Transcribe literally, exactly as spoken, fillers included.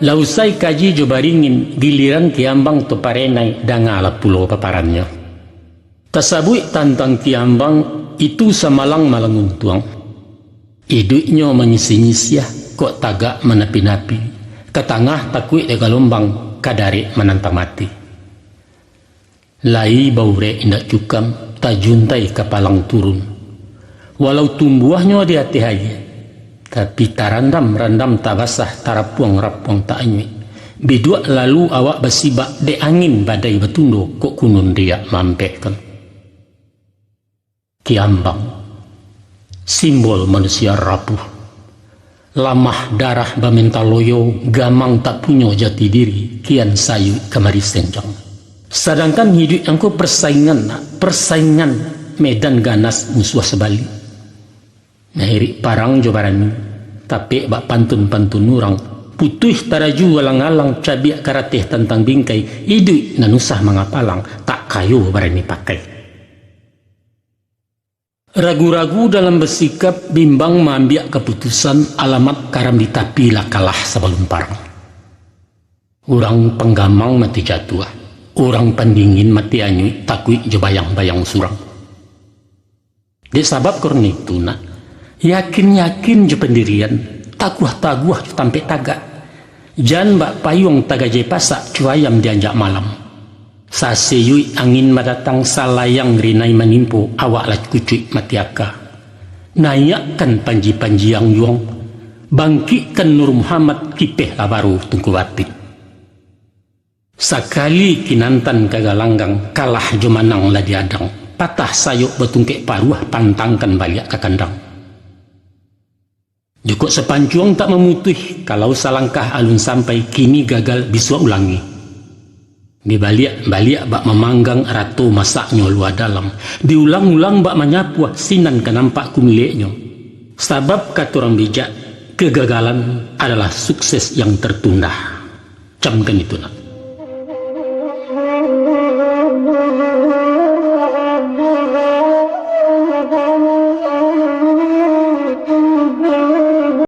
Lah usai kaji jo baringin, giliran Kiambang taparenai, dangalah pulo paparannyo. Tasabuik tantang Kiambang, itu samalang malanguntuang. Iduiknyo manyisiah-nyisiah, kok tagak manapi-napi, ka tangah takuik dek galombang, ka darek manantang mati. Lai baurek indak cukam, tajuntai kapalang turun. Walau tumbuahnyo di ateh aia, tapi tarandam-randam tabasah, tarapuang-rapuang taanyuik. Biduak lalu awak basibak, dek angin badai batundo, kok kunun riak maampekkan. Kiambang, simbol manusia rapuh. Lamah darah bamintaloyo, gamang tak punyo jati diri, kian sayuik kamari senjang. Sadangkan iduik angku persaingan, nak, persaingan medan ganas musuah sabalik. Mairik parang jo barani, tapek bak pantun-pantun urang, putuih taraju alang-alang, cabiak karateh tantang bingkai, iduik nan usah mangapalang, tak kayo barani pakai. Ragu-ragu dalam basikap, bimbang maambiak kaputusan, alamat karam di tapi, lah kalah sabalun parang. Urang panggamang mati jatuah, urang pandingin mati anyuik, takuik jo bayang-bayang surang. Dek sabab karano itu, nak, yakin-yakin jo pandirian, taguah-taguah jo tampek tagak. Jan bak payuang tagajai pasak, cuayam dianjak malam. Sasiyuik angin badatang, salayang rinai manimpo, awak lah kucuik mati aka. Naiakkan panji-panji anjuang, bangkikkan Nur Muhammad, kipeh lah baru tungku batik. Sakali kinantan ka galanggang, kalah jo manang lah diadang, patah sayok batungkek paruah, pantangkan baliak ka kandang. Jikok sapancuang tak mamutuih, kalau salangkah alun sampai, kini gagal bisuak ulangi. Dibaliak-baliak bak mamanggang, rato masaknyo lua dalam, diulang-ulang bak manyapuah, sinan ka nampak kumileknyo. Sabab kato urang bijak, kegagalan adalah sukses yang tertunda. Camkan itu, nak.